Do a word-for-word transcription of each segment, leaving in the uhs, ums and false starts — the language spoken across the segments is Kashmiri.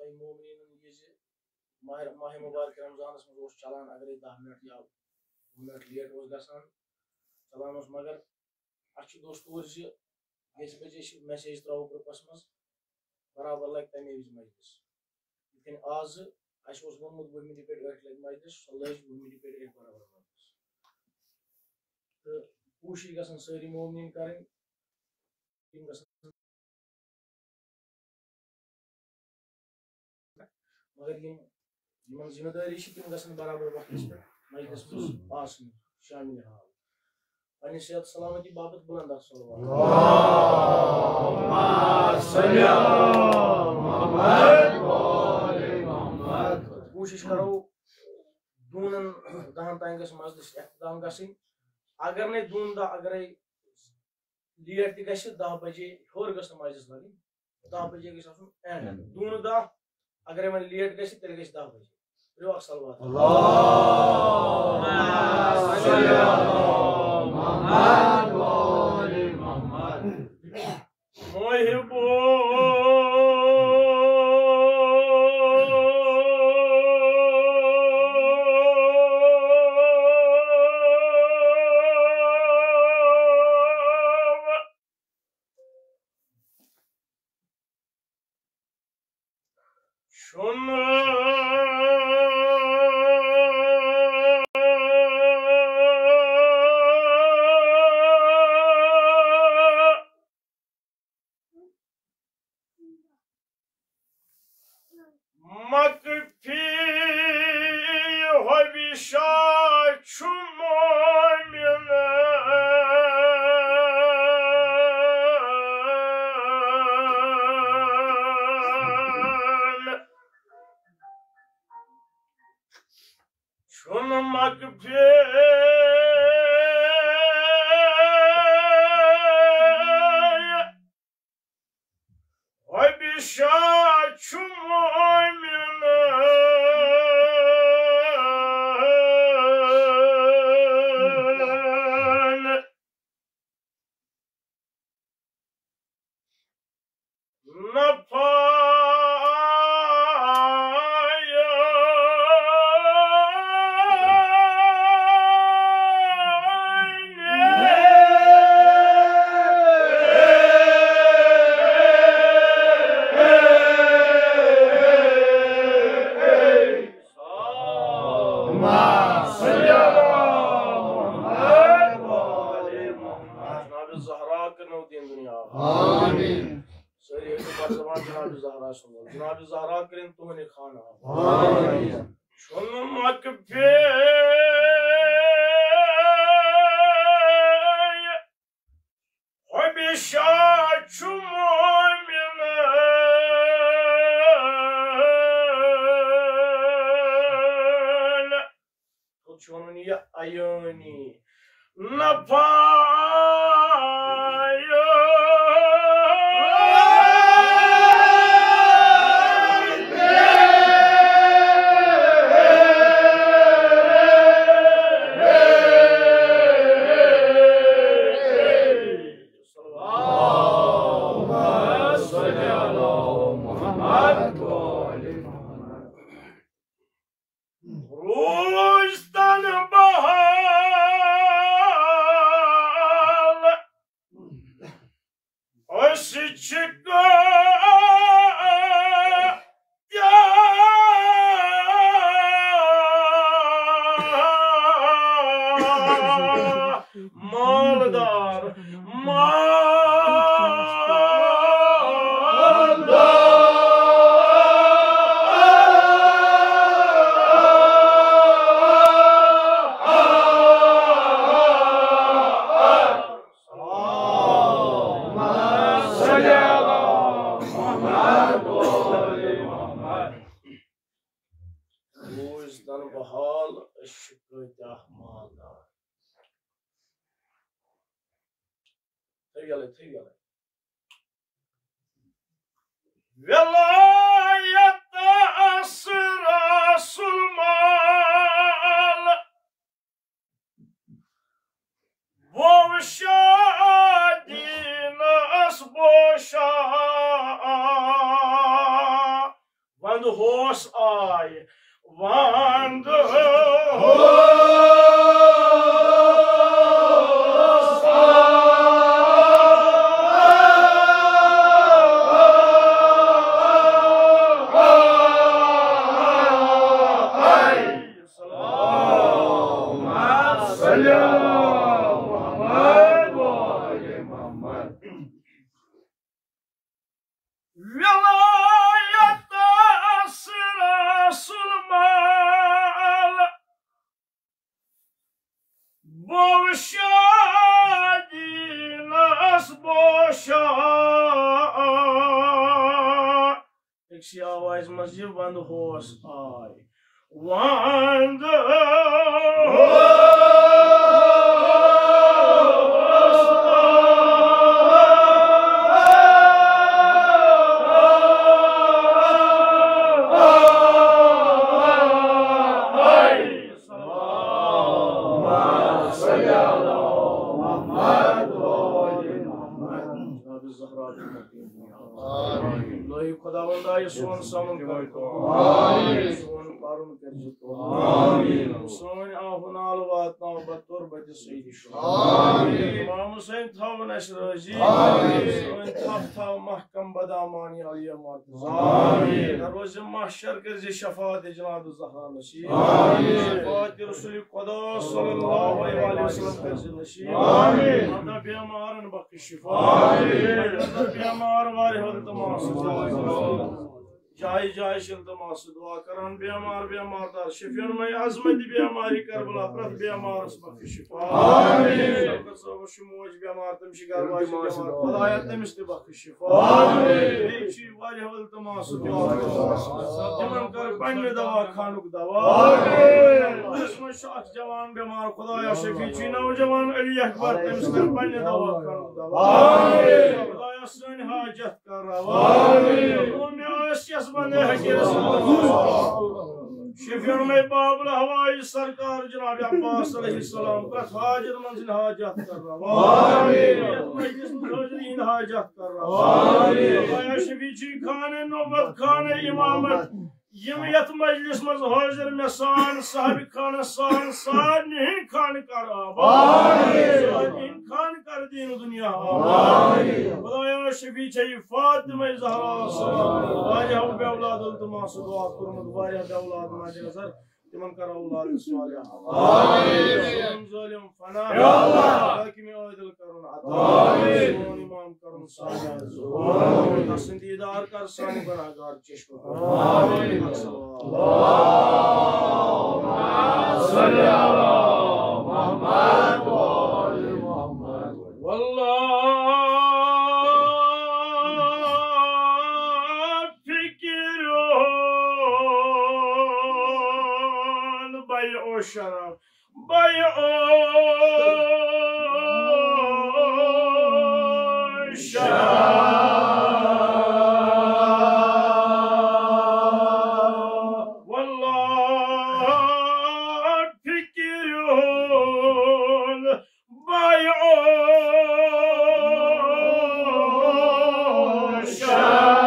مومنیٖنَن یہِ زِ ماہِ، ماہِ مُبارک رمضانَس منٛز اوس چلان، اگرے دَہ منٹ یا وُہ منٹ لیٹ اوس گژھان، چلان اوس، مگر اَسہِ چھُ دستوٗر زِ ییٚژِ بجے چھِ میسیج ترٛاوو گروپَس منٛز، برابر لگہِ تَمے وِزِ مجلس۔ یِتھ کٔنۍ آزٕ اَسہِ اوس ووٚنمُت وُہہِ مِنٹہِ پٮ۪ٹھ ٲٹھِ لگہِ مجلس، سۄ لٔج وُہہِ مِنٹہِ پٮ۪ٹھ ٲٹھِ برابر مجلس۔ تہٕ کوٗشِش گژھن سٲری مومنیٖن کَرٕنۍ، یِم گژھن مگر یِم، یِمن ذمہٕ دٲری چھِ، تِم گژھن برابر وقتس پٮ۪ٹھ مجلس منٛز آسٕنۍ شامل حال۔ پننہِ صحت سلامتی باپتھ بلند اکھ صلوات۔ اللہم صل علی محمد و آل محمد۔ کوٗشِش کرو دوٗنن دہن تام گژھِ مجلس اختتام گژھٕنۍ۔ اگر نے دوٗن دہ، اگرے لیٹ تہِ گژھِ، دَہ بجے ہیوٚر گٔژھ نہٕ مجلس لگٕنۍ، دَہ بجے گژھِ آسُن اینڈ۔ دوٗنہٕ دَہ، اگرے وۄنۍ لیٹ گژھِ، تیٚلہِ گژھِ دَہ بجے۔ پٔرِو اکھ صلوات۔ اللہم صل علی محمد و آل محمد۔ محبو چھُنہٕ مکفی ہمیشہ چھُ مومن۔ چھُنہٕ مکفی ہمیشہ چھُ مومن۔ نفع جناب زہرا کٔرِنو دین دنیا۔ آمین۔ سٲری ٲسِو پتہٕ دپان جناب زہرا سُنٛد۔ جناب زہرا کٔرِن تُہنٛدِ خانہ۔ آمین۔ چھُنہٕ مکفی ہمیشہ چھُ مومن۔ تھوٚد چھُ وَنُن یہِ عیٲنی۔ نفع روز تنہٕ بحال، أسۍ چھِ کٲ-، کیٛاہ مالدار، مالدار۔ روز تنہٕ بحال، أسۍ چھِ کۭتیٛاہ مالدار۔ تھٲیِو یَلَے، تھٲیِو یَلَے۔ ولایت اثر اصل مال، بوشا دینس بوشا۔ ہوس آے، وانٛدٕ اللهم صل على محمد وآل محمد. ولایت رسول مال بوشادی نس بوشا. أکسٕے آوازِ منٛز یہِ ونٛدٕ ہوس آے۔ وانٛدٕ آمین۔ لٲگِو خۄداوندا یہِ سون سَمُن کر قبوٗل۔ آمین۔ سون پَرُن کٔرزِ قبوٗل۔ آمین۔ سٲنۍ آہ و نالہٕ واتناو پَتہٕ تُربتِ سیدِ شُہدا۔ آمین۔ اِمام حُسین تھاوُن اَسہِ رٲضی۔ آمین۔ سٲنۍ تھپھ تھاو محکم بدامانی علی مرتضی۔ آمین۔ دروازِ محشر کٔرزِ شفاعت جناب الزہرا نصیب۔ آمین۔ شفاعت رسول خدا صلی اللہ علیہ وسلم کٔرزِ نصیب۔ آمین۔ مَنٛدَ بیمارن بخش شفا۔ آمین۔ بیمار واریاہ التماس۔ جایہِ جایہِ چھِ التماس دعا کران، بیمار بیمار دار شفیع مے عظمت بیماری کربلا پرٛٮ۪تھ بیمارس بخش شفا۔ آمین۔ شفقت صٲبس چھِ موج بیمار، تٔمِس چھِ گرٕ واجہِ بیمار، خدایا تٔمِس تہِ بخش شفا۔ آمین۔ بیٚیہِ چھِ واریاہ التماس دعا کران، تِمن کر پننہِ دوا خانُک دوا۔ آمین۔ اَسہِ منٛز چھُ اکھ جوان بیمار، خدایا شفیع چھُے نوجوان علی اکبر، تٔمِس کر پننہِ دوا خانُک دوا۔ آمین۔ خدایا سٲنۍ حاجت کر روا۔ آمین۔ قومِ آسیس بندے حقیرس شفیع مے باب الہوائے سرکار جناب عباس علیہ السلام پرٛٮ۪تھ حاجت منٛز حاجت کر روا۔ آمین۔ یتھ مجلس منٛز حاضرین حاجت کر روا۔ آمین۔ خدایا شفیع چھُے خانِ نبوت، خانِ امامت، یِم یتھ مجلس منٛز حٲضِر مےٚ سان صاحب خانہ سان سارنٕے ہٕنٛدۍ خانہٕ کر آباد۔ آمین۔ سارنٕے ہٕنٛدۍ خانہٕ کر دیٖن دُنیا آباد۔ آمین۔ خدایا شفیع چھے فاطمہ زہرا سلام۔ واریاہو بے اولاد التماس دعا کوٚرمُت، واریاہ بے اولاد مد نظر، تِمن کر اولاد صالح۔ آمین۔ ظالم فنا۔ یا اللہ۔ حاکم عادل کرُن عطا۔ آمین۔ سون امام کرُن صالح۔ آمین۔ پسندیدار کر سانہِ گناہگار چشم۔ آمین۔ اللهم صل على محمد وآل محمد۔ والله فکر بيع الشرف۔ بيع الشرف۔ والله فكر بيع الشرف۔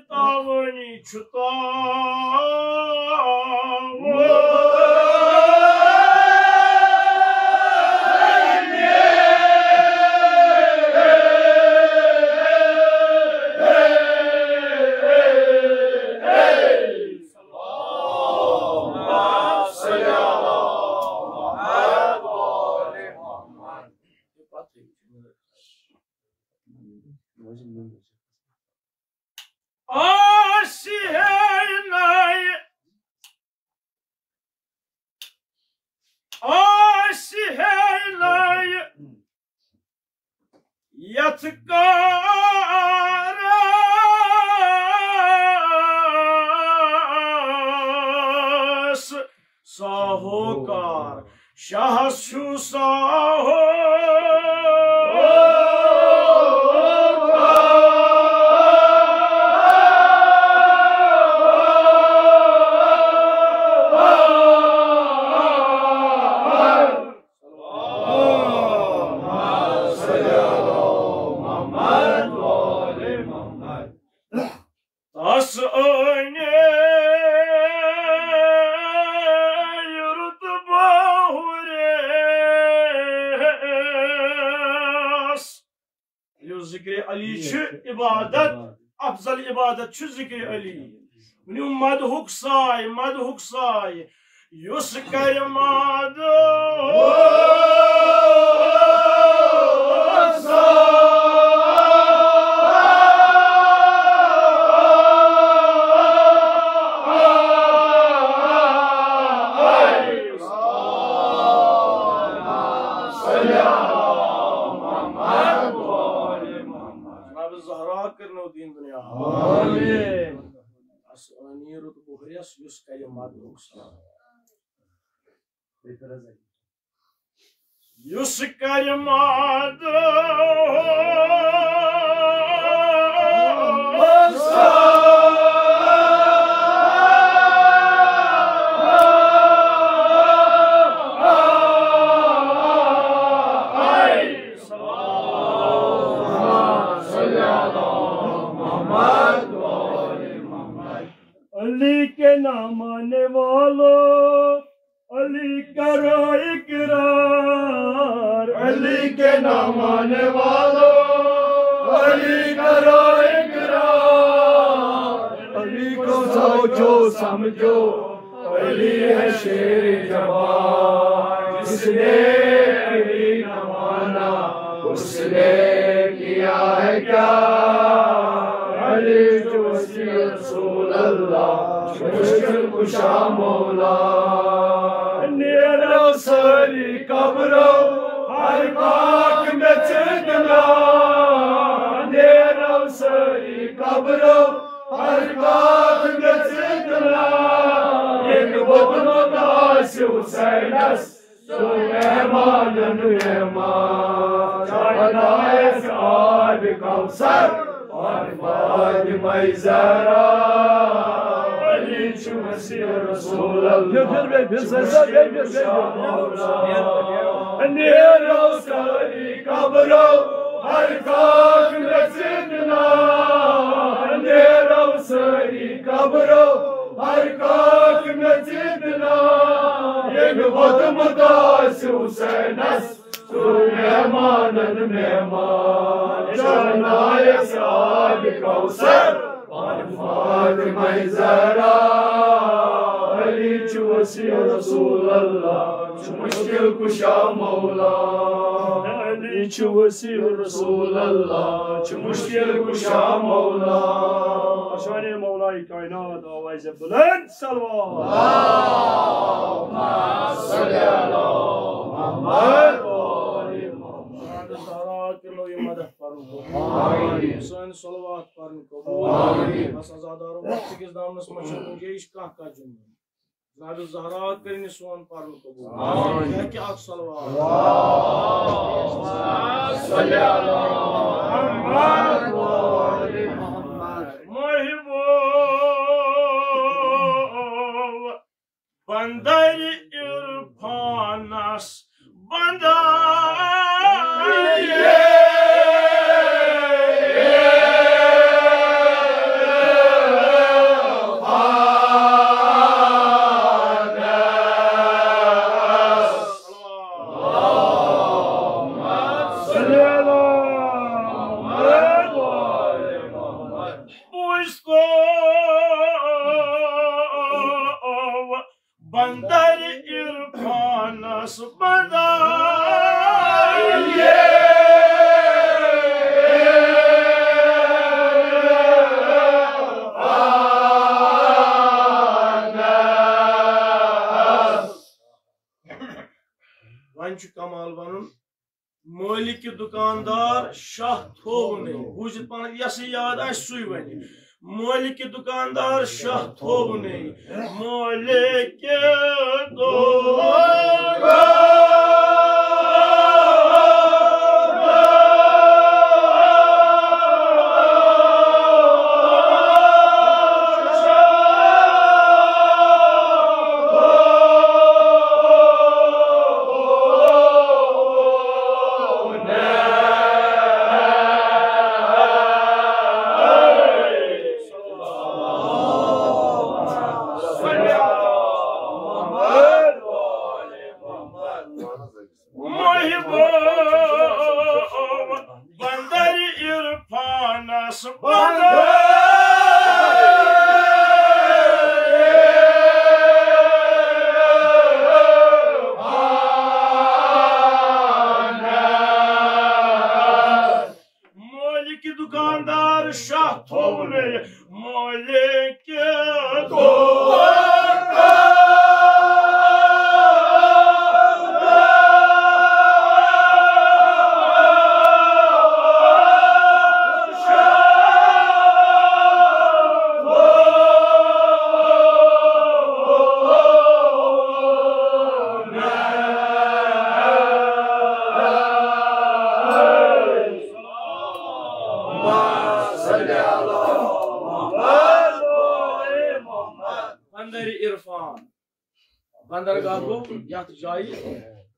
تعاونی چھُ تعاون۔ آسہِ ہے نَے، آسہِ ہے نَے یَتھ کارَس ساہوکار۔ شاہس چھُ ساہوکار۔ ذکر علی چھُ عبادت، افضل عبادت چھُ ذکر علی۔ ؤنِو مدحُک ساے، مدحُک ساے، یُس کرِ مدحُک ساے۔ جناب زہرا کٔرنو دیٖن دُنیا۔ آمین۔ اس ٲنی رُت بُہرِس یُس کرِ مدحُک ساے۔ یُس کرِ مدحُک ساے۔ علی کے نام آنے والوں، علی کرو اقرار، علی کے نام آنے والوں، علی کرو اقرار۔ علی کو سوچو سمجھو، علی ہے شیر جبار، جس نے علی نہ مانا، اس نے کیا ہے کیا؟ علی جو وسیع رسول اللہ، مشکل کشا مولا۔ نیرو سٲری قبرو، ہر پاک مےٚ ژٕ دِلا۔ نیرو سٲری قبرو، ہر پاک مےٚ ژٕ دِلا۔ ییٚمہِ ووٚتمُت آسہِ حسینس، سُہ مہمانن مہمان۔ چڑھنایس آبِ کوثر، اور فاطمہ زہرا۔ علی چھُ وسیع رسول اللہ۔ پھر، پھر، پھر، پھر، پھر، پھر، پھر، پھر۔ نیرو سٲری قبرو، ہر کاک مےٚ ژٕ دِلا۔ نیرو سٲری قبرو، ہر کاک مےٚ ژٕ دِلا۔ ییٚمہِ ووٚتمُت آسہِ حسینس، سُہ مہمانن مہمان۔ چڑھنایس آبِ کوثر، اور فاطمہ زہرا۔ علی چھُ وسیع رسول اللہ، چھُ مشکل کشا مولا۔ علی چھُ وسیع رسول اللہ، چھُ مشکل کشا مولا۔ شان مولائے کائنات، آوازِ بلند صلوات۔ اللہم صل علی محمد و آل محمد۔ زہرا کِنو یہِ مدد پرُن قبول۔ آمین۔ سٲنۍ صلوات پرٕنۍ قبول۔ آمین۔ بس عزادارو، وقت کِس دامنس منٛز چھُنہٕ گُنجٲیِش کانٛہہ کتھ جُملہٕ۔ جناب زہرا کٔرِنۍ سون پرُن قبول۔ آمین۔ یہِ ہیٚکہِ اکھ صلوات۔ اللہم صل علی محمد و آل محمد۔ محبوب بندر عرفانس بندر عرفانس۔ بوٗزۍ تو بندر عرفانس بندر۔ وۄنۍ چھُ کمال ونُن۔ مٲلِکہِ دُکاندار شاہ تھوونَے۔ بوٗزِتھ پانہٕ، یَس یاد آسہِ، سُے وَنہِ۔ مٲلِکہِ دُکاندار شاہ تھوونَے۔ مٲلِکہِ دُکاندار مٲلِک دُکاندار شاہ تھوٚونَے مٲلِک دُکاندار۔ بندر عرفان۔ بندرگاہ گوٚو یتھ جایہِ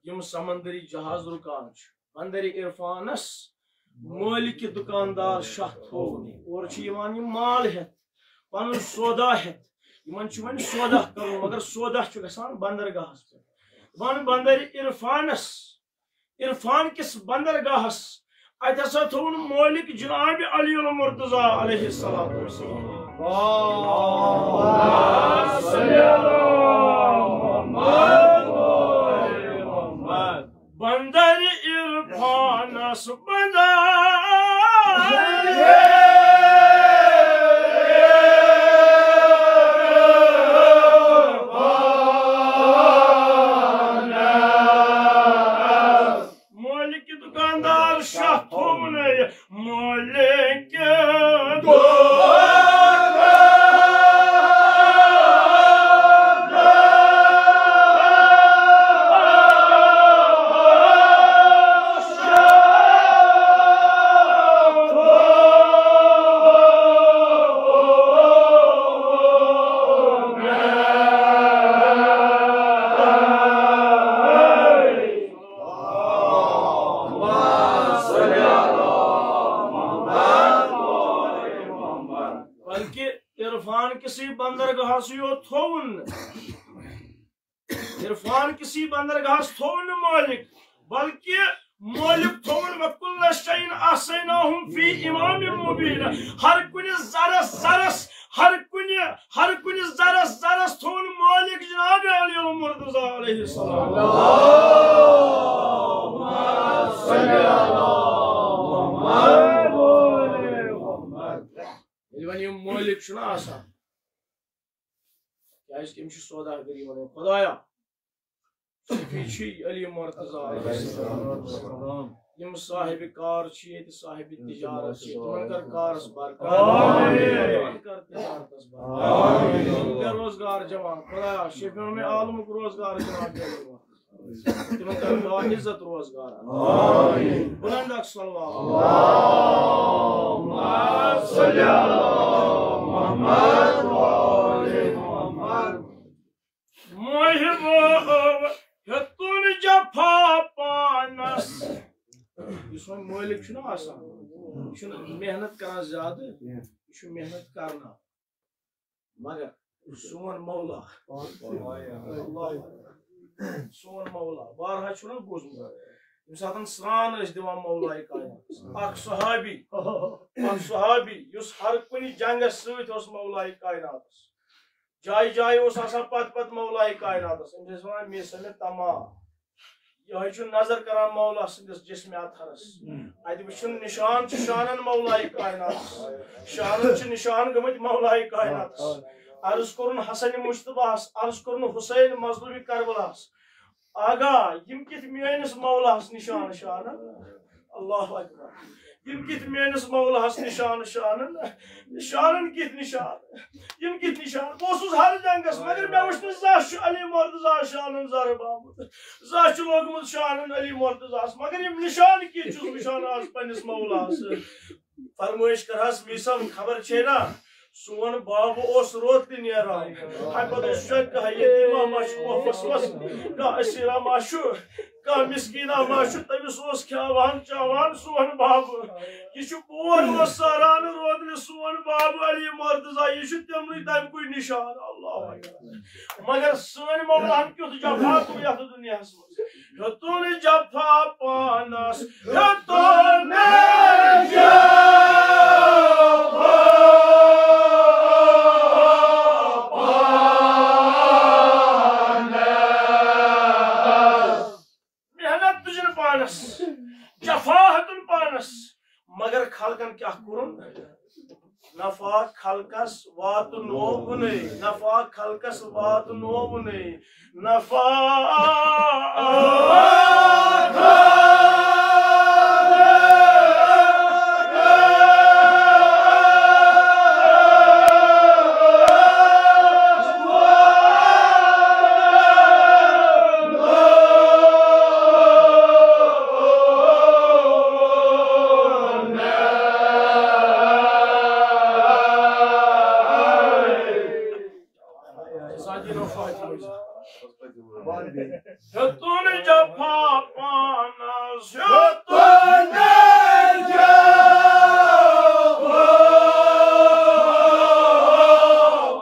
یِم سمندری جہاز رُکان چھِ۔ بندر عرفانس مٲلِک دُکاندار شاہ تھوٚونَے۔ اورٕ چھِ یِوان یِم مال ہٮ۪تھ، پنُن سودا ہٮ۪تھ۔ یِمن چھُ وۄنۍ سودا کرُن، مگر سودا چھُ گژھان بندرگاہس پٮ۪ٹھ۔ دپان بندر عرفانس، عرفان کِس بندرگاہس، اتہِ ہسا تھوٚوُن مٲلِک جناب علی المرتضی علیہ الصلوۃ والسلام۔ بندر عرفانس بندر مٲلِک دُکاندار شاہ تھوٚونَے مٲلِک دُکاندار۔ بلکہ عرفان کِسٕے بندرگاہسٕے یوت تھوٚوُن۔ عرفان کِسٕے بندرگاہس تھوٚو نہٕ مٲلِک، بلکہ مٲلِک تھوٚوُن وَكُلَّ شَيْءٍ أَحْصَيْنَاهُ فِي إِمَامٍ مُّبِينٍ۔ ہر کُنہِ ذرس ذرس، ہر کُنہِ، ہر کُنہِ ذرس ذرس تھوٚوُن مٲلِک جناب علی المرتضی علیہ السلام۔ ییٚلہِ وۄنۍ یہِ مٲلِک چھُنہ آسان، کیازِ کہِ أمِس چھِ سوداگری وَنان، خۄدایا، صوفی چھِ علی مرتضی علیہ السلام۔ یِم صاحب کار چھِ ییٚتہِ، صاحب تجارت چھِ، تِمن کر کارس برکت، آمین۔ تِمن کر تجارتس برکت، آمین۔ بے روزگار جوان، خۄدایا، شفیع عالمُک روزگار جوان، تِمن کر باعزت روزگار۔ آمین۔ بلند اکھ صلوات۔ اللهم صل على محمد وآل محمد۔ محبوب ہیوٚتُن جفا پانس۔ یُس وۄنۍ مٲلِک چھُنہ آسان، یہِ چھُنہٕ محنت کران زیادٕ، یہِ چھُ محنت کرناوان۔ مگر سون مولا، اللہ، سون مولا، بارہا چھُنہ بوٗزمُت، ییٚمہِ ساتہٕ سرٛان ٲسۍ دِوان مولایہِ کائناتس، اکھ صحابی، اکھ صحابی یُس ہر کُنہِ جنگس سۭتۍ اوس مولایہِ کائناتس، جایہِ جایہِ اوس آسان پتہٕ پتہٕ مولایہِ کائناتس، أمِس ٲسۍ وَنان میٖسا مےٚ تمام۔ یِہوٚے چھُ نظر کران مولا سٕنٛدِس جسمِ اطہرس۔ اَتہِ وٕچھُن نِشان چھُ شانن مولایہِ کائناتس۔ شانن چھِ نِشان گٔمٕتۍ مولایہِ کائناتس۔ عرض کوٚرُن حسن مجتبیٰ ہس، عرض کوٚرُن حسین مظلومِ کربلاہس۔ آگاہ، یِم کِتھ میٲنِس مولاہس نِشان شانن؟ اللہ اکبر۔ یِم کِتھ میٲنِس مولاہس نِشان شانن؟ نِشانن کِتھ نِشان؟ یِم کِتھ نِشان؟ بہٕ اوسُس ہر جنگس، مگر مےٚ وٕچھ نہٕ زانٛہہ چھُ علی مرتضی شانن ضرب آمُت، زانٛہہ چھُ لوٚگمُت شانن علی مرتضیٰ ہس، مگر یِم نِشان کِتھ چھُس وٕچھان آز پننِس مولاہس۔ فرمٲیش کرہس میٖسا، خبر چھے نا، سون باب اوس روتلہِ نیران۔ ہمہِ پتہٕ اوس وٕچھان، کانٛہہ یتیٖما ما چھُ قوفس منٛز، کانٛہہ اسیٖرا ما چھُ، کانٛہہ مسکیٖنا ما چھُ، تٔمِس اوس کھیاوان چاوان سون باب۔ یہِ چھُ بور اوس ساران روتلہِ سون باب علی مرتضیٰ، یہِ چھُ تِمنٕے تَمہِ کُے نِشان۔ اللہ اکبر۔ مگر سٲنۍ مولاہن کیُتھ جفا کوٚر یتھ دُنیاہس منٛز۔ ہیوٚتُن جفا پانس، ہیوٚتُن جفا۔ مگر خلقن کیٛاہ کوٚرُن؟ نفع خلقس واتنووُنے، نفع خلقس واتنووُنے، نفع۔ ہیوٚتُن جفا پانس، ہیوٚتُن جفا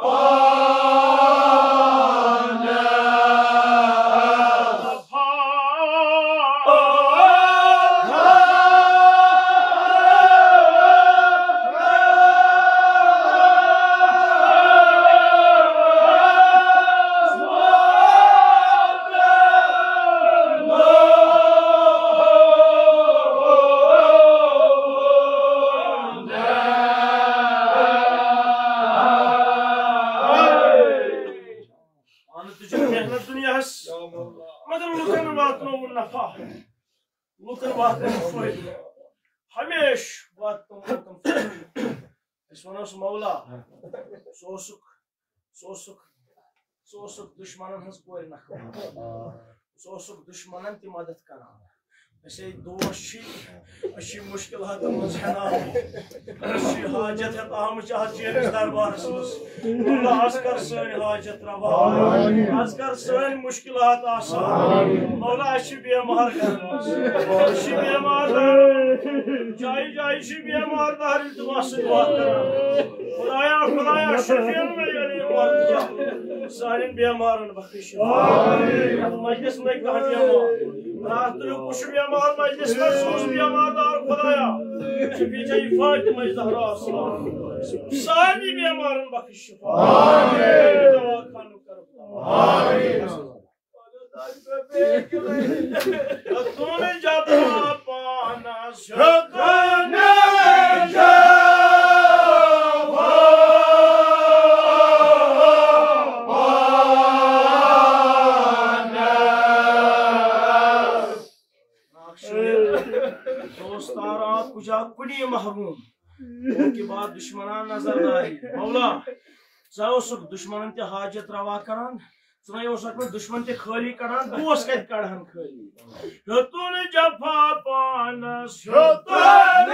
پانس۔ پانہٕ تہِ چھِ محنت دُنیاہس، مگر لُکن واتنووُن نفع، لُکن واتنووُن فٲیدٕ، ہمیشہِ واتنووُن لُکن فٲیدٕ۔ أسۍ وَنو سُہ مولا، سُہ اوسُکھ، سُہ اوسُکھ، سُہ اوسُکھ دُشمنن ہٕنٛز کورِ نکھٕ۔ سُہ اوسُکھ دُشمنن تہِ مدد کران۔ أسۍ ہے دوس چھِ، أسۍ چھِ مُشکِلاتن منٛز ہٮ۪نہٕ آمٕتۍ۔ أسۍ چھِ حاجت ہٮ۪تھ آمٕتۍ اَتھ چٲنِس دربارس منٛز۔ مولا، از کر سٲنۍ حاجت روا۔ از کر سٲنۍ مُشکِلات آسان۔ مولا، اَسہِ چھِ بیمار گرن منٛز۔ أسۍ چھِ بیمار دارن۔ جایہِ جایہِ چھِ بیمار دارن تہٕ وَسٕنۍ وَتھ کران۔ خدایا، خدایا، شفیع العلوم، سانٮ۪ن بیمارن بخش۔ آمین۔ مجلس منٛز کانٛہہ بیمار، راتھ تُلیُک کُس چھُ بیمار، مجلس منٛز سوز بیمار دار خدایا۔ شفیع جاے فاطمہ زہرا السلام۔ سارنٕے بیمارن بخش شفا۔ آمین۔ دوا خانُک کرُکھ۔ آمین۔ تُہُنٛد جفا پانس ہیوٚتُن جفا پانس۔ دوستار آو کجا کُنی محروم، او کے بعد دشمنان نظر داری۔ مولا، ژٕ اوسُکھ دشمنن تہِ حاجت روا کران، ژٕ نے اوسکھ نہٕ دشمن تہِ خٲلی کڑان، دوس کتہِ کڑہن خٲلی؟ ہیوٚتُن جفا پانس، ہیوٚتُن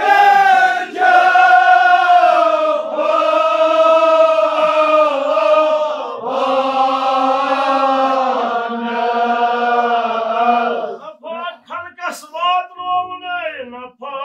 جفا پانس۔ نفع خلقس واتنووُنے نفع۔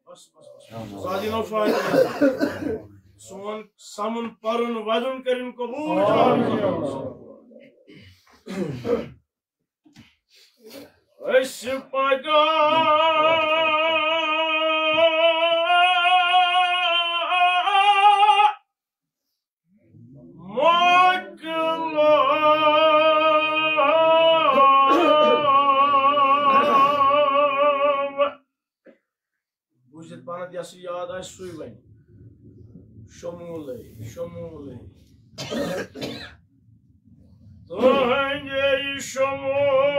بس، بس، بس۔ زادینو فاتحہ۔ سون سمُن پرُن ودُن کٔرِن قبول جناب۔ أسۍ پگاہ مۄکلو۔ بوٗزِتھ پانہٕ تہِ یَس یاد آسہِ سُے وَنہِ۔ شموٗلے، شموٗلے۔ تُہنٛدے شموٗلے۔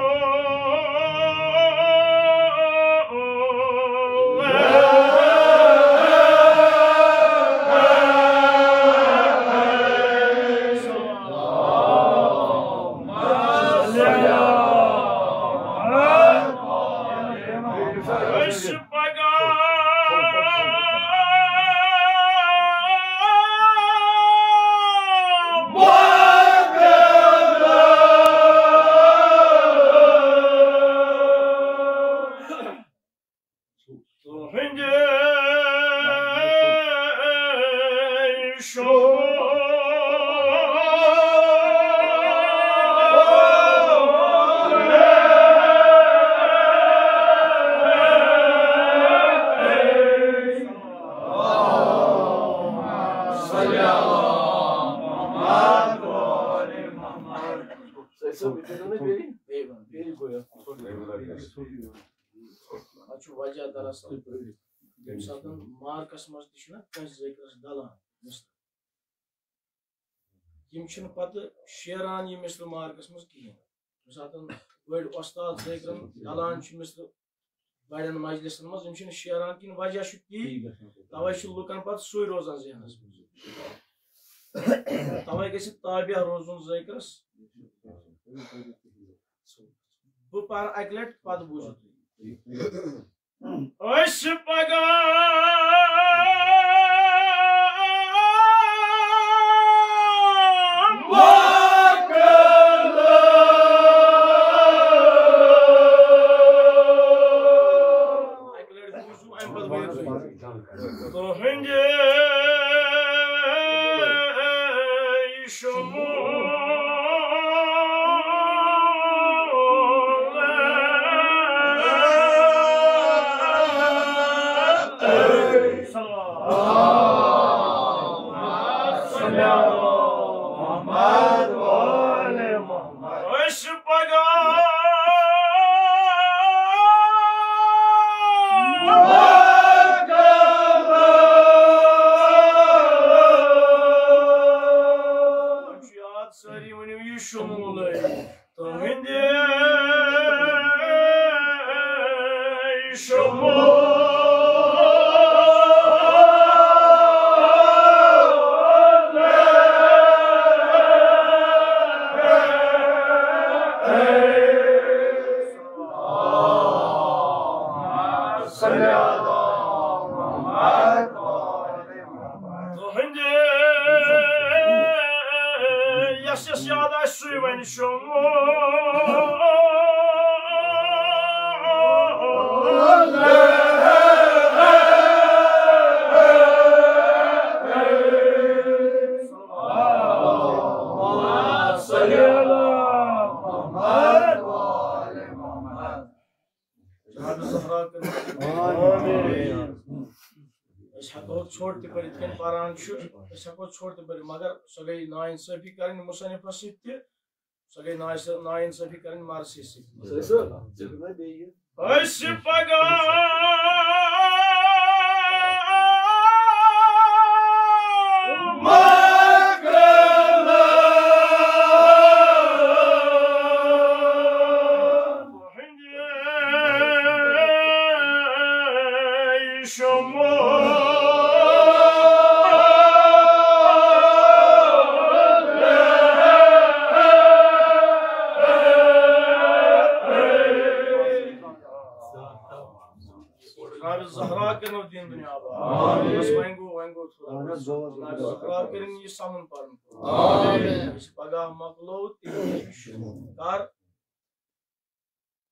أسۍ پگاہ پتہٕ چھُ وجہ دراصل، ییٚمہِ ساتہٕ مارکس منٛز تہِ چھُنہ کٲنٛسہِ ذٲکرس ڈلان مثلہٕ، یِم چھِنہٕ پتہٕ شیران یہِ مثلہٕ مارکس منٛز کِہیٖنۍ۔ ییٚمہِ ساتہٕ بٔڑۍ وۄستاد ذٲکرن ڈلان چھِ مثلہٕ بڑٮ۪ن مجلسن منٛز، یِم چھِنہٕ شیران کِہیٖنۍ، وجہ چھُ تی، توے چھُ لُکن پتہٕ سُے روزان ذہنس منٛز۔ توے گژھِ تابع روزُن ذٲکرس۔ بہٕ پرٕ اکہِ لٹہِ، پتہٕ بوٗزِو تُہۍ۔ أسۍ پگاہ اکہِ لٹہِ بوٗزِو، امہِ پتہٕ ؤنِو تُہۍ۔ تُہنٛدِ شمول صلی اللہ محمد وآل محمد۔ أسۍ پگاہ چھُ یاد، سٲری ؤنِو یہِ شموٗلے۔ تُہنٛدِ شموٗلے۔ صلی اللہ محمد۔ تُہنٛدِ یَس یَس یاد آسہِ سُے وَنہِ شُمہٕ۔ صلی اللہ محمد۔ جناب زہرا کٔرِتھ۔ آمین۔ أسۍ ہٮ۪کو ژھوٚٹ تہِ پٔرِتھ، یِتھ کٔنۍ پران چھُ، أسۍ ہٮ۪کو ژھوٚٹ تہِ پٔرِتھ، مگر سۄ گٔے نااِنصٲفی کَرٕنۍ مُصنِفَس سۭتۍ تہِ، سۄ گٔے نااِنصٲ-، نااِنصٲفی کَرٕنۍ مرثی سۭتۍ۔ أسۍ پگاہ جناب زہرا کٔرِنو دیٖن دُنیا آباد۔ بس وۄنۍ گوٚو، وۄنۍ گوٚو تھوڑا۔ جناب زہرا کٔرِن یہِ سَمُن پَرُن۔ یُس پگاہ مۄکلو تہِ کر،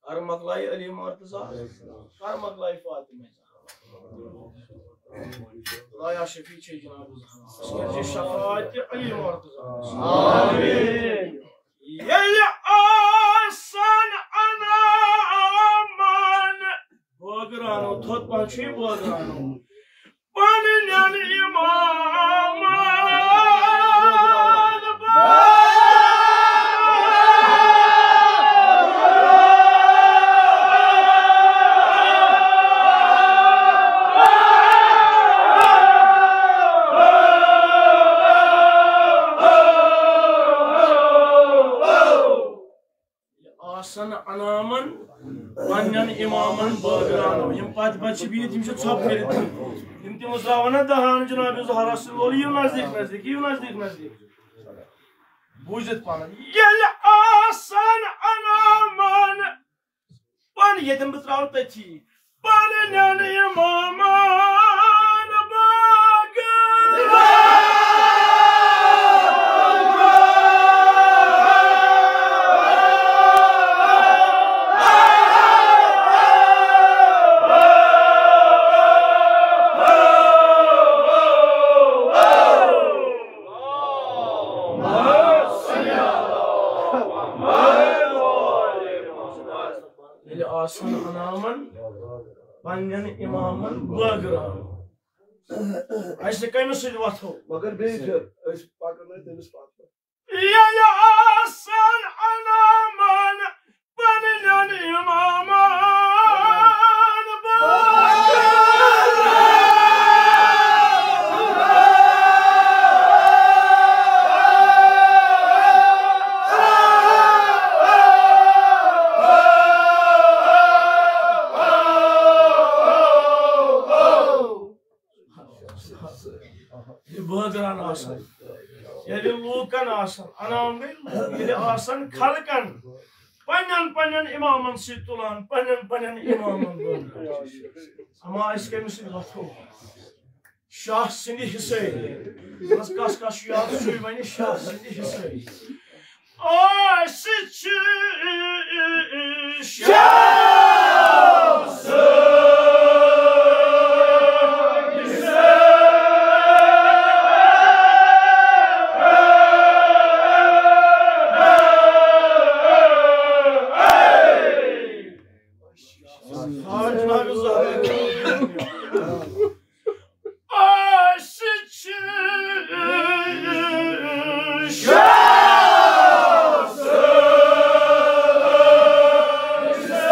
کر مۄکلایہِ علی مرتضی، کر مۄکلایہِ فاطمہ زہرا۔ خدایا شفیع چھے جناب زہرا۔ أسۍ کٔرۍ زِ شفاعت علی مرتضی۔ آمین۔ ییٚلہِ آسن انعامن بٲگراونو، تھوٚد پہن چھُ یہِ بٲگراونو۔ پننٮ۪ن اِمامن آسن انعامن پننٮ۪ن اِمامن بٲگراونو۔ یِم پتہٕ پتہٕ چھِ بِہِتھ، یِم چھِ ژھۄپہٕ کٔرِتھ۔ یِم تہِ مُژراوَن نہ دہان جناب زہرا سۭتۍ، وول یِیِو نزدیٖک نزدیٖک، یِیِو نزدیٖک نزدیٖک۔ بوٗزِتھ پانہٕ۔ ییٚلہِ آسن انعامن پن ییٚتٮ۪ن بہٕ ترٛاوٕ تٔتھی۔ پننٮ۪ن اِمامن باغ۔ آسان انعامن پننٮ۪ن امامن بٲگراوان۔ اسہِ کٔمِس سۭتۍ وۄتھو؟ مگر بیٚیہِ پھِر أسۍ پکان ٲسۍ تٔمِس پتہٕ پتہٕ۔ ییٚلہِ آسان انعامن پننٮ۪ن امامن بٲگراوان۔ یہِ بٲگران آسان، ییٚلہِ لوٗکن آسان، انعام گٔے لوٗکھ، ییٚلہِ آسان خلقن پننٮ۪ن پننٮ۪ن امامن سۭتۍ تُلان، پننٮ۪ن پننٮ۪ن امامن بٲگران۔ اما أسۍ کٔمِس سۭتۍ وۄتھو؟ شاہ سٕنٛدِ حصے۔ بس کس کس چھُ یاد، سُے ونہِ شاہ سٕنٛدِ حصے۔ أسۍ چھِ شاہ سٕنٛدِ حصے۔ آ، جناب زہرا۔ أسۍ چھِ شاہ سٕنٛدِ حصے۔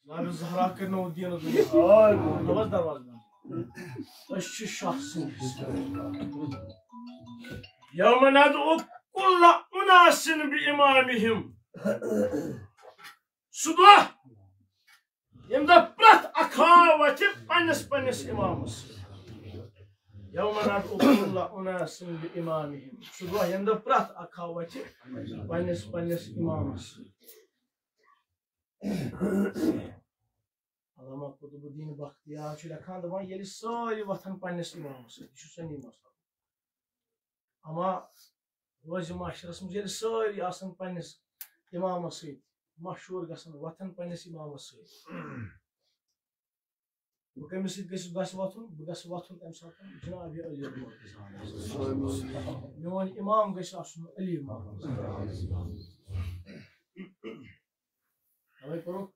جناب زہرا کٔرنو دیٖنہٕ دُنیا۔ آمین۔ دروازٕ بنٛد۔ أسۍ چھِ شاہ سٕنٛدِ حصہٕ۔ یوم ندعو کل اناس بامامہم۔ سُہ دۄہ، ییٚمہِ دۄہ پرٛٮ۪تھ اکھ ہاو وَتھِ پننِس پننِس امامس۔ یوم ندعو کل اناس بامامہم۔ سُہ دۄہ، ییٚمہِ دۄہ پرٛٮ۪تھ اکھ ہاو وَتھِ پننِس پننِس امامس۔ علامہ قطب الدین بختیار چھُ لیکھان، دَپان، ییٚلہِ سٲری وۄتھن پننِس امامس سۭتۍ، یہِ چھُ سنی مسلک۔ اما روزِ محشرس منٛز ییٚلہِ سٲری آسن پننِس امامس سۭتۍ، مشہوٗر گژھن، وۄتھن پننِس امامس سۭتۍ، بہٕ کٔمِس سۭتۍ گژھِ، گژھِ وۄتھُن؟ بہٕ گژھٕ وۄتھُن تَمہِ ساتہٕ جناب علی مرتضیٰ۔ میون امام گژھِ آسُن علی محمد۔ توے کوٚرُکھ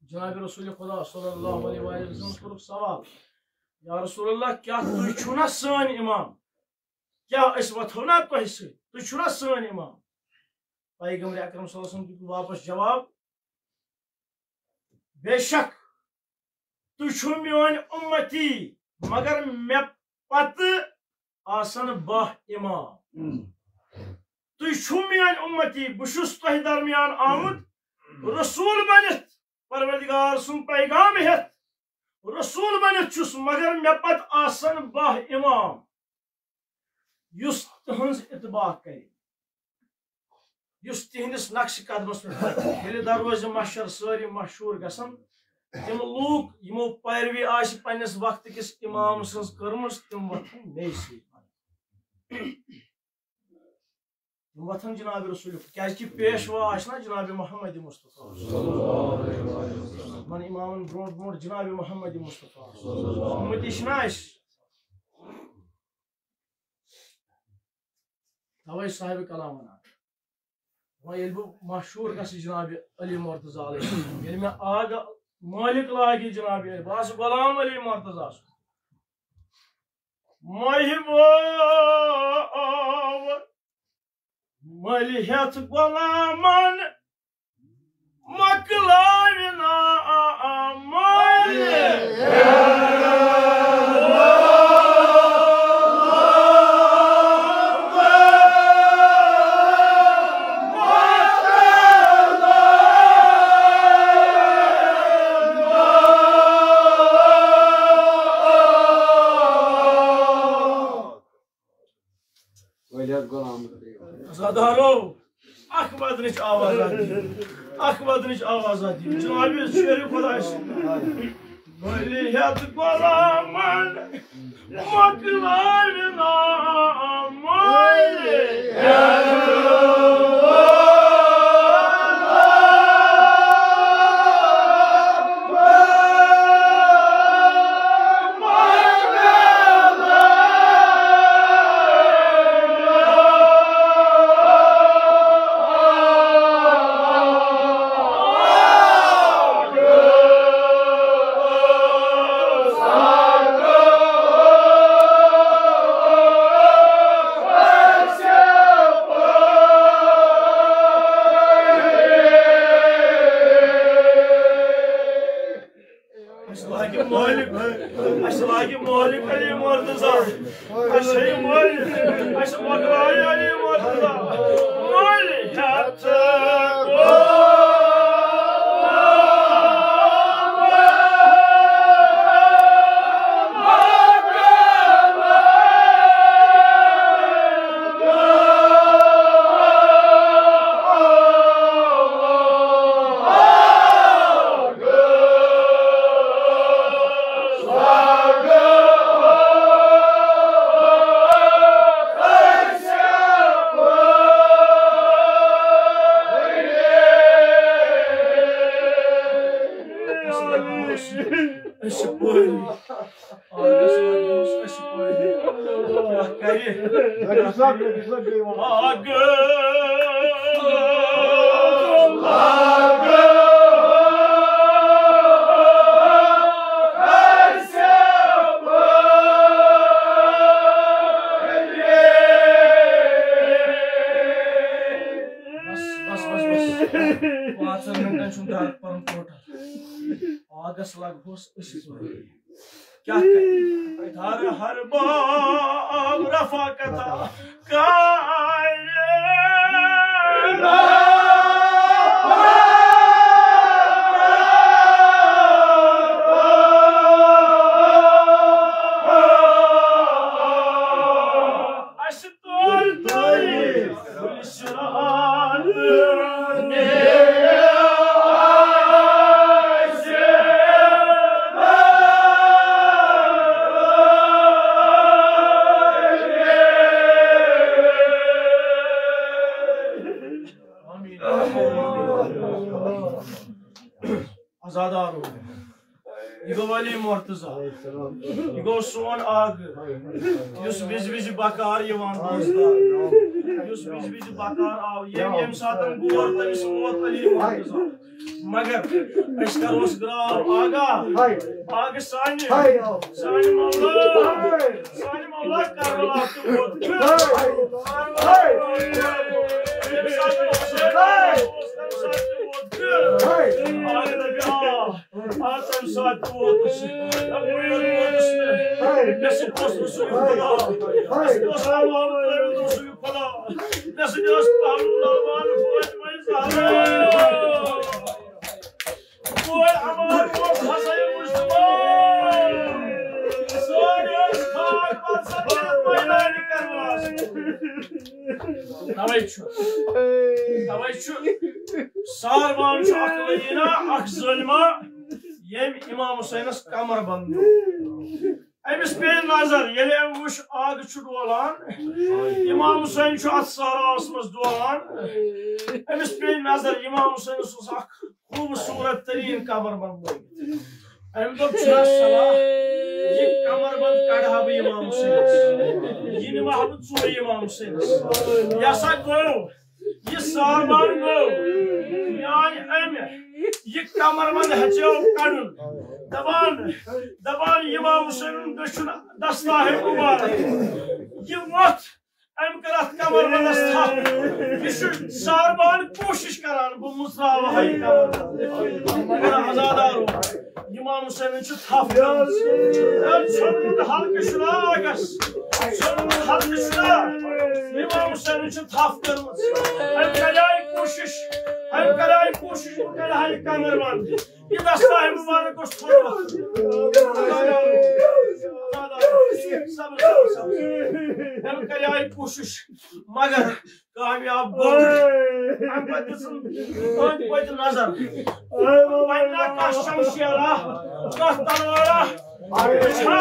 جناب رسول خدا صلی اللہ علیہ وآلہ وسلم کوٚرُکھ سوال، یا رسول اللہ، کیٛاہ تُہۍ چھِو نا سٲنۍ امام؟ کیٛاہ أسۍ وۄتھو نا تۄہہِ سۭتۍ؟ تُہۍ چھِو نا سٲنۍ امام؟ پیغمبر اکرم صلی اللہ علیہ وسلم دیُت واپس جواب، بے شک تُہۍ چھِو میٲنۍ اُمتی، مگر مےٚ پتہٕ آسن باہ امام۔ تُہۍ چھِو میٲنۍ اُمتی، بہٕ چھُس تۄہہِ درمیان آمُت رسول بٔنِتھ، پروردگار سُنٛد پیغام ہٮ۪تھ رسول بٔنِتھ چھُس، مگر مےٚ پتہٕ آسن باہ امام۔ یُس تُہٕنٛز اتباع کرِ، یُس تِہنٛدِس نقشِ قدمس پٮ۪ٹھ پکہِ۔ ییٚلہِ دروازِ محشر سٲری مشہوٗر گژھن، تِم لوٗکھ یِمو پیروی آسہِ پننِس وقتہٕ کِس امام سٕنٛز کٔرمٕژ، تِم وۄتھن مے سۭتۍ۔ تِم وۄتھن جناب رسول، کیازِ کہِ پیشوا آسہِ نا جناب محمد مصطفیٰ۔ یِمن امامن برونٛٹھ برونٛٹھ جناب محمد مصطفیٰ۔ اُمتی چھِنہ أسۍ۔ توے صاحب کلام ونان، وۄنۍ ییٚلہِ بہٕ مشہوٗر گژھٕ جناب علی مرتضیٰ علیہ السلام، ییٚلہِ مےٚ آگہٕ مٲلِک لاگہِ جناب علی، بہٕ آسہٕ غلام علی مرتضیٰ سُنٛد۔ مٔلۍ ہٮ۪تھ غلامن مۄکلاوِ نا مٲلۍ۔ ؤلِو حظ غلام۔ عزادارو، اکھ ودنٕچ آوازا دِیِو، اکھ ودنٕچ آوازا دِیِو۔ جناب شیرِ خۄداے سٕنٛدِ۔ ؤلِو ہٮ۪تھ غلامن مۄکلاوِ نا مٲلۍ۔ یہِ مٲلِک علی مرتضی۔ اَسہِ چھےٚ یہِ مٲلِک، اَسہِ مۄکلایہِ علی مرتضی۔ مٲلِک ہٮ۪تھ أسۍ چھِ پٲری۔ آگس لگوس، أسۍ چھِ پٲری۔ کیٛاہ کرِ؟ لگس لگ، لگس لگ، بیٚیہِ وَن۔ آگس لگ۔ بس، بس، بس، بس۔ پانٛژن منٹن چھُنہٕ درد پرُن ٹوٹل۔ آگس لگوس، أسۍ چھِ پٲری۔ کیٛاہ کرِ؟ در ہر باب رفاقتا کارِ۔ اَسہِ توٚر تۄہہِ عزادارو، یہِ گوٚو علی مرتضی، یہِ گوٚو سون آگہٕ، یُس وِزِ وِزِ بکار یِوان اوس، یُس وِزِ وِزِ بکار آو، ییٚمہِ، ییٚمہِ ساتہٕ گور تٔمِس ووت علی مرتضی۔ مگر أسۍ کروس گراو آگاہ، آگہٕ سانہِ، سانہِ مولا، سانہِ مولا کربلا تہِ ووت۔ ییٚمہِ ساتہٕ حسین اوس، تَمہِ ساتہٕ تہِ ووت۔ آگہٕ دَپہِ، آ، آ، تَمہِ ساتہٕ تہِ ووتُس۔ بہٕ یوت ووتُس نہٕ۔ مےٚ سۭتۍ اوس رسول خدا۔ مےٚ سۭتۍ اوس رسول خدا۔ مےٚ سۭتۍ اوس پَنُن لَلوان فوج منٛز زہرا۔ بوے عمار اوس حسن مصطفیٰ۔ سٲنۍ ٲسۍ خاک پَتہٕ سَمجھِتھ مٲدانِ کربلاہَس۔ توے چھُ، توے چھُ ساربان چھُ اکھ لعینہ، اکھ ظٲلمہ، ییٚمۍ امام حسینس کمر بند نیوٗ۔ أمِس پیٚیہِ نظر، ییٚلہِ أمۍ وُچھ آگہٕ چھُ ڈولان، امام حسین چھُ اتھ صحراہس منٛز ڈولان۔ أمِس پیٚیہِ نظر، امام حسینس اوس اکھ خوٗبصوٗرت تریٖن کمر بند لٲگِتھ۔ أمۍ دوٚپ، چھُنہ صلاح، یہِ کمر بند کڑٕ ہا بہٕ امام حسینس، یہِ نِمہٕ ہا بہٕ ژوٗرِ امام حسینس۔ یہِ ہسا گوٚو، یہِ ساربان گوٚو، میانہِ أمۍ یہِ کمر بند ہیٚژیو کڑُن۔ دپان، دپان، امام حسینُن دٔچھُن دستاہے مُبارک۔ یہِ وۄتھ، أمۍ کٔر اَتھ کمر بندس تھپھ۔ یہِ چھُ ساربان کوٗشِش کران، بہٕ مُژراوہا یہِ کمر بند۔ مگر عزادارو، امام حسینن چھِ تھپھ کٔرمٕژ۔ أمۍ ژھیوٚنمُت حلقہٕ شراکس۔ ژھیوٚنمُت حلقہٕ شراک۔ امام حسینن چھِ تھپھ کٔرمٕژ۔ أمۍ کریایہِ کوٗشِش، أمۍ کریایہِ کوٗشِش، بہٕ کرٕ ہا یہِ کمر بند۔ یہِ دستاہے مُبارک اوس تھوٚومُت۔ صبر، صبر، صبر۔ أمۍ کریایہِ کوٗشِش، مگر کامیاب گوٚو نہٕ۔ اَمہِ پتہٕ دِژٕن أنٛدۍ پٔتۍ نظر۔ وۄنۍ نا کانٛہہ شمشیرا، کانٛہہ تلوارا۔ وٕچھا؟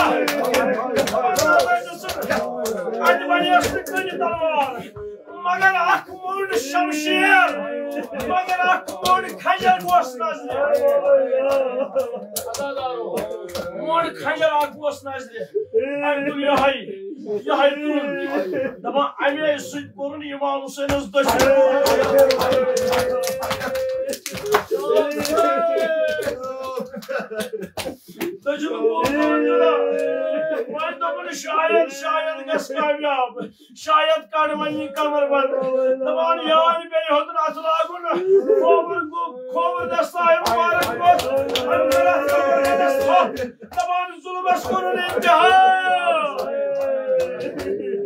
اَتہِ بنیس نہٕ کُنہِ تلوار۔ مگر اکھ موٚنٛڈ شمشیر، مگر اکھ موٚنٛڈ کھنجر اوس نظرِ۔ موٚنٛڈ کھنجر اکھ اوس نظرِ۔ أمۍ تُل یِہوٚے، یِہوٚے تُل۔ دَپان، اَمے سۭتۍ کوٚرُن امام حسینس دٔچھُن۔ دٔچھُن کوٚرُن۔ وۄنۍ دوٚپُن، شاید، شاید گژھِ کامیاب۔ شاید کڑ وۄنۍ یہِ کمر بند۔ دپان یار بیٚیہِ ہیوٚتُن اتھ لاگُن۔ کھووُر گوٚو، کھووُر دستایہِ مُبارک اوس۔ أمۍ کٔر اتھ کمر بندس تھپھ۔ دپان ظلم ظلمس کوٚرُن انتہا۔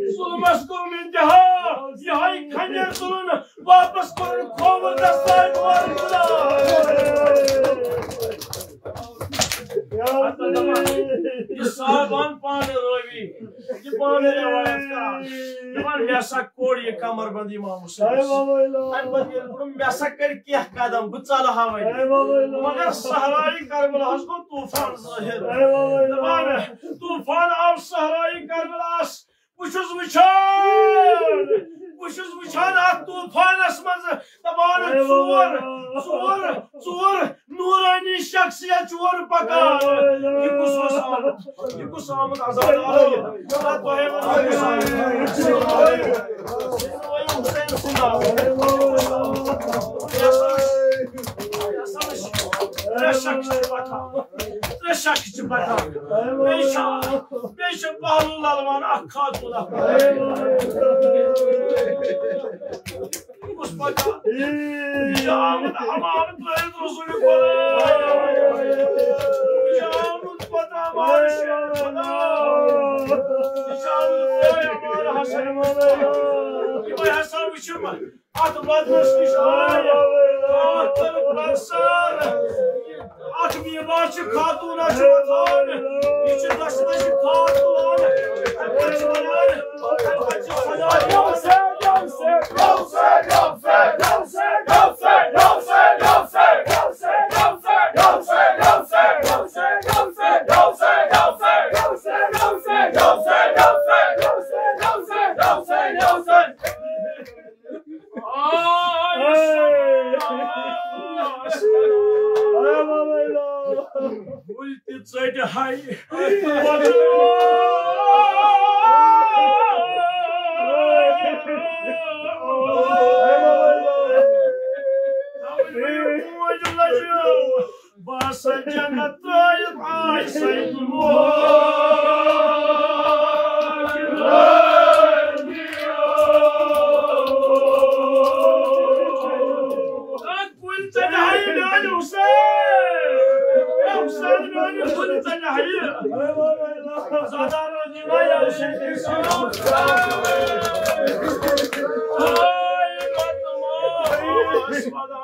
ظلمس کوٚرُن انتہا۔ یِہوٚے خنجر تُلُن واپس کوٚرُن کھووُر دستار دُعا۔ یہِ صاحبان پانہٕ رٲوی، یہِ پانہٕ روایت کران۔ دَپان، مےٚ ہسا کوٚڑ یہِ کمر بند امام حسینس۔ اے بابا اللہ۔ تَمہِ پتہٕ ییٚلہِ کوٚڑُم، مےٚ ہسا کٔڑۍ کینٛہہ قدم، بہٕ ژلہٕ ہا وۄنۍ۔ اے بابا اللہ۔ مگر صحرایہِ کربلاہس گوٚو طوفان ظٲہِر۔ اے بابا اللہ۔ دَپان، طوفان آو صحرایہِ کربلاہس۔ بہٕ چھُس وٕچھان، بہٕ چھُس وٕچھان اَتھ طوفانَس منٛز دَپان، ژور، ژور، ژور نوٗرٲنی شخصیت چھِ اورٕ پَکان۔ یہِ کُس اوس آمُت؟ یہِ کُس آمُت عذاب؟ آ، تۄہے وَنو، یہِ کُس آمُت؟ حسین سُنٛد آمُت۔ یہِ ہسا وٕچھ، یہِ ہسا وٕچھ، ترٛےٚ شخص چھِ پَکان۔ ترٛےٚ شخص چھِ پَکان۔ بیٚیہِ چھِ، بیٚیہِ چھِ پہلو لَلوان اَکھ خاتوٗن اَکھ۔ کُس پَکان؟ یہِ چھُ آمُت اَمانَت لٲیِتھ رسول خدا۔ یہِ چھُ آمُت پَتہٕ اَمانَت شیر خدا۔ یہِ چھُ آمُت اے اَمانَت حسن۔ یِمَے ہسا وٕچھِم۔ اَتھ بدنَس نِش آے، اَتھ کٔرٕکھ پرسان۔ اَتھ میٖبا چھِ خاتوٗن اَتھ چھِ وۄتھان۔ یہِ چھِ دَچھِ دَچھِ خاتوٗن۔ اَمہِ پَتہٕ چھِ وَنان، اَمہِ پَتہٕ چھِ خۄداے کُلۍ تہِ ژٔٹۍ ہاے۔ باسان جنت ترٲیِتھ آے سید الموت۔ کُلۍ ژٔٹۍ ہاے میانہِ حسین۔ اے حسین میانہِ کُلۍ ژٔٹۍ ہاے۔ زادار رضی اللہ عنہ حسین۔ آے مطمئن خدا۔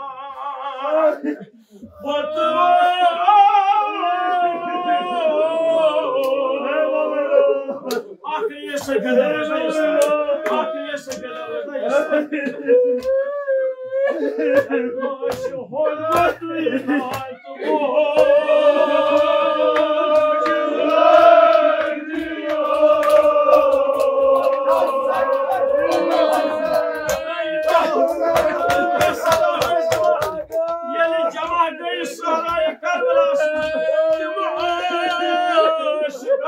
ییٚلہِ جمع گٔے صحرایہِ کربلاہس منٛز، تِم ٲسۍ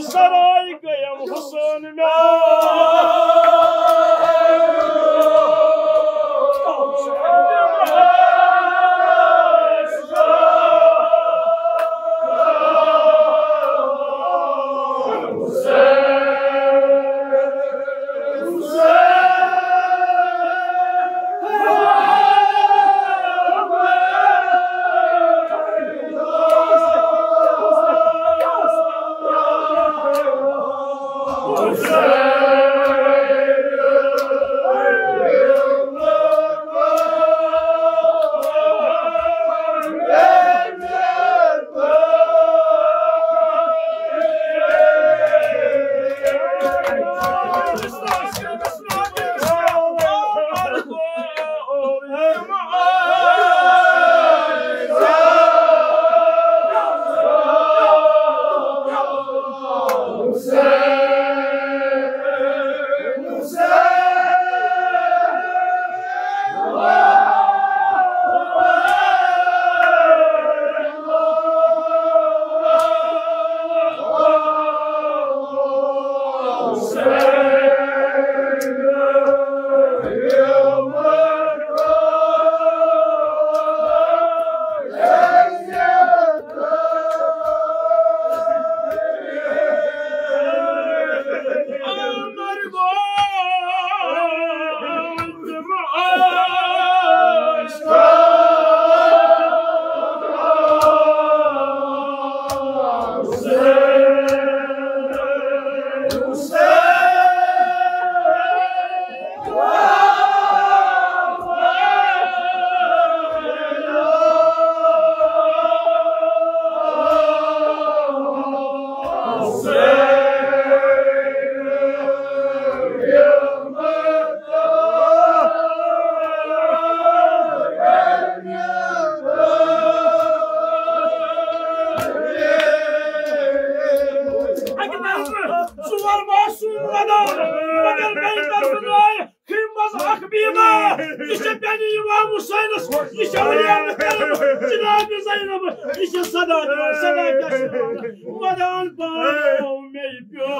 سرای گیم حسین میان۔ اَکہِ طرفہٕ ژور معصوم ودان، مگر بیٚیہِ طرفہٕ درٛاے خیمہٕ منٛز اکھ بیمار۔ یہِ چھےٚ بیٚنہِ امام حسینس، یہِ چھےٚ اولیاء کرم جناب زینب، یہِ چھےٚ صدا دِوان، صدا کیٛاہ چھِ دِوان؟ ودان پاو مے پیو۔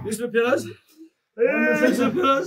یُس مےٚ پھِر حظ، یُس مےٚ پھِر حظ۔